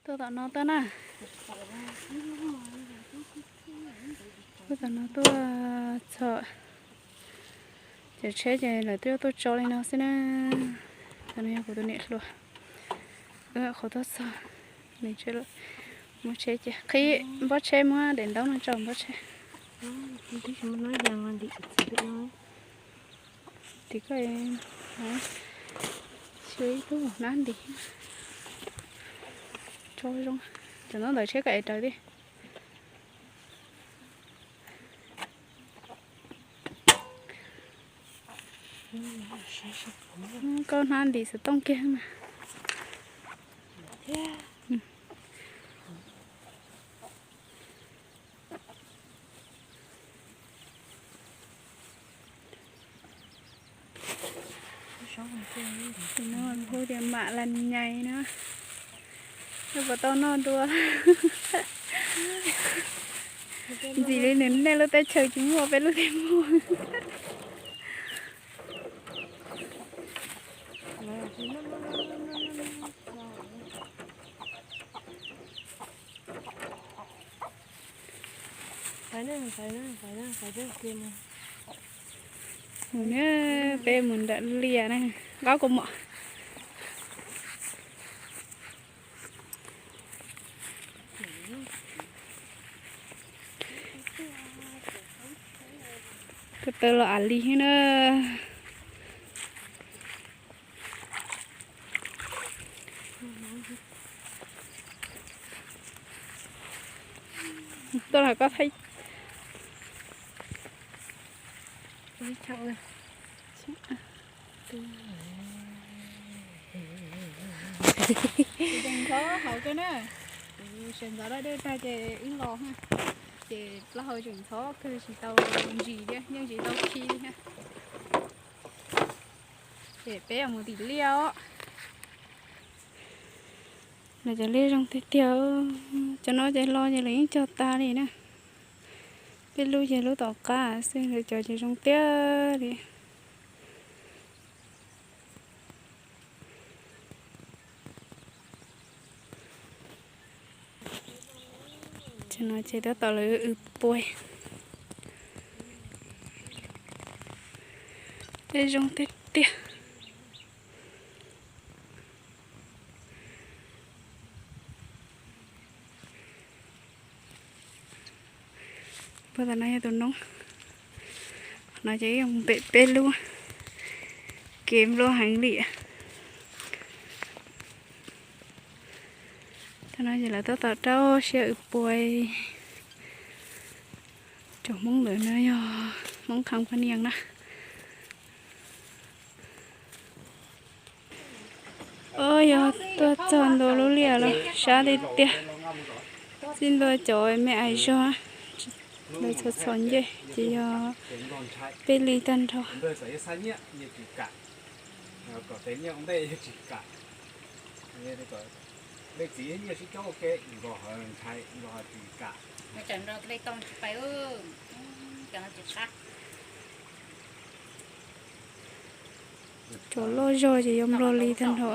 Tuaj tom no tuaj na. Tuaj tom no tuaj txog. Ces tsheb ces lawv twb tuaj tso li no xwb na. Tam no yog kuv tus niam hluas, wb qhuav tuaj txog, nws tseem muab tsheb cia, qhib npob tsheb, muab daim ntaub no tso npob tsheb. Tim ko, ib lub hnab ntim tso zoo, cov ntaub ntawv tsheb kom es raws thiab. Koj hnab ntim xov tooj kiag mas. Hu tias mam las nyais na. Nws puas tau noj dua? Ntxim li nws nej lub teb chaws tsis muaj, peb lub teb muaj. Mus na, peb mus nram liaj na, nqa kuv mom. Ko taw los av lig na. Tuaj los koj thaij. Tseem ntxhov hauv kawg na. Kuv sawv ntxov dab dej tag ces wb los, ces plaub hau tseem ntxhov kawg tsis tau ntsis thiab, yeej tsis tau khi thiab. Ces peb yuav mus tim liaj os. Lawv cov liaj zoo tiag tiag, cov no ces los ces lawv yeej cog tas li na. Peb lub ces lub tom qab xwb, lawv cov ces zoo tiag li. Ces no ces tab tom lawv ws puas, tej zoo tiag tiag. Puag tom no yog tus noob, no ces ib pem peb lub, kev nplo heev li. Thaum no ces lawv tab tom rau siab ws puas. Cov Hmoob ntawd no yog Hmoob Kham Pha Nias na. Os, yog tuaj txog ntua lub liaj los sab tiag tiag. Txij ntua cov me ais zog, lawv txhos txhos ncej ces yog peb li tag nrho. Cov loj zog ces yog nplog li tag nrho.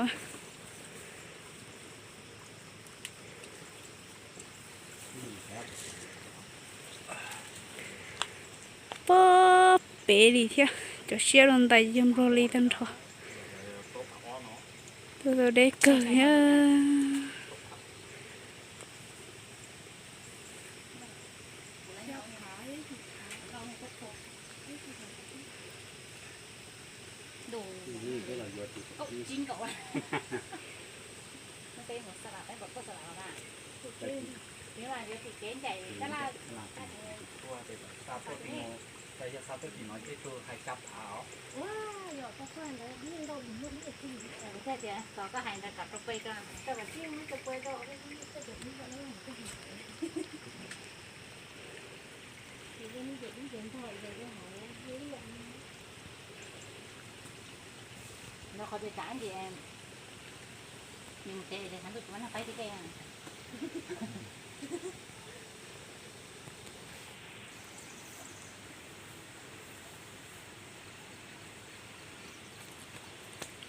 Pob pem li thiab, cov siab rau ntais yog nplog li tag nrho. Tuaj tau deb kawg thiab.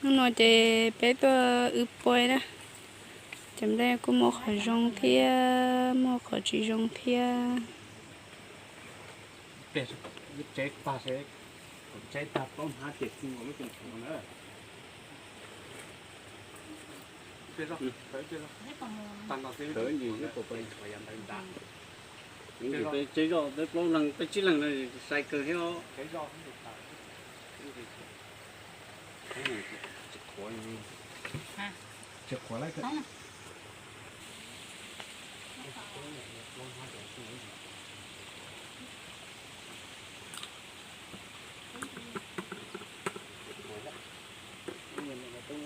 Hnub no ces peb tuaj wb puas na. Cov nplej kuj muaj qhov zoo thiab muaj qhov tsis zoo thiab. Peb tsib leeg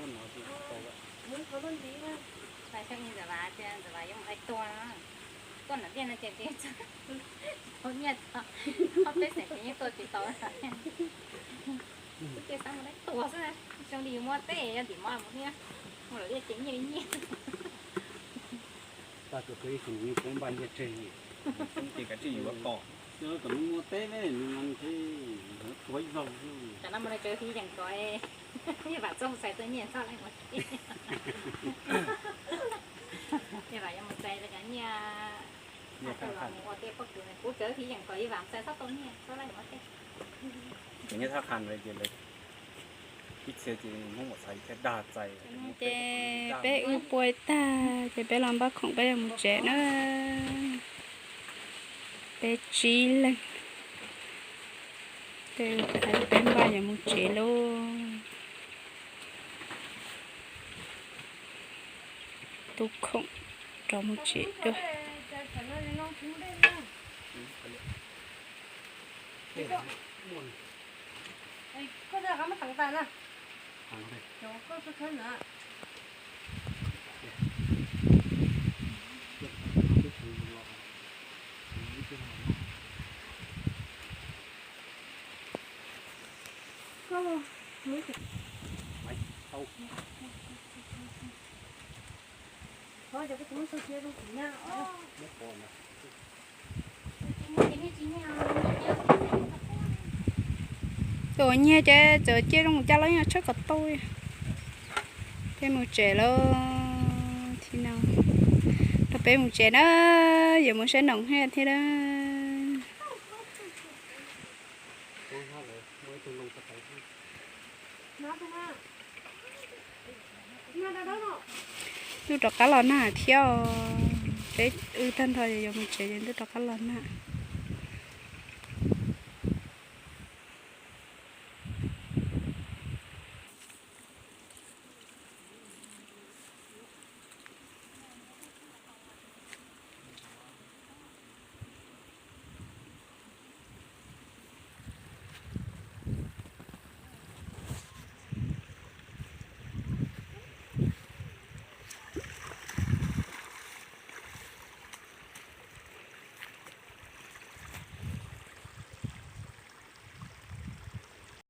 no sai kawg thiab. Ntxawm Vam tias Ntxawm Vam yuav mus dai tuag no, tuaj nram liaj no ces tsis tau nyiaj, ob peb xeem ces yeej tuaj tsis tau. Twb tias xav mus dai tuag xwb, zoo li yus muaj teb, yog ntim mov mus thiab, mus lawm liaj ces nyiaj li nyiaj. Tag kawg ib tug nws yeej poob npaj nyiaj tseg li. Ces kav tsij yuav kom, kom nws muaj teb ne, nws mas ntshe tuag ib zaug. Tam no mus na, tsawv fiv yeem kom, Yawg Vam txoj mus txais tau nyiaj txhob laij mus teb. Yawg Vam yuav mus txais tau cov nyiaj, mus ua teb pob kws, kuv tsawv fiv yeem kom Yawg Vam txais txhob tau nyiaj txhob laij mus ua teb. Ces nyob thab qha ces lawv ib txhia ces Hmoob Muas Xais thiaj dag txais. Ces peb wb pua tag ces peb los npaj khoom peb yuav mus tsev na. Peb tsib leeg, peb wb pua tag peb npaj yuav mus tsev lauj. Tu khoom rov mus tsev dua. Tus nyiag ces txawm cia zoo mus cas los yeej tshawb kom tau. Peb mus tsev lauj, thib no rau peb mus tsev na, yuav mus saib noom thiab thiab na. Ntuj rov qab los nag thiab os. Peb wb tag nrho yuav mus tsev ces ntuj rov qab los nag.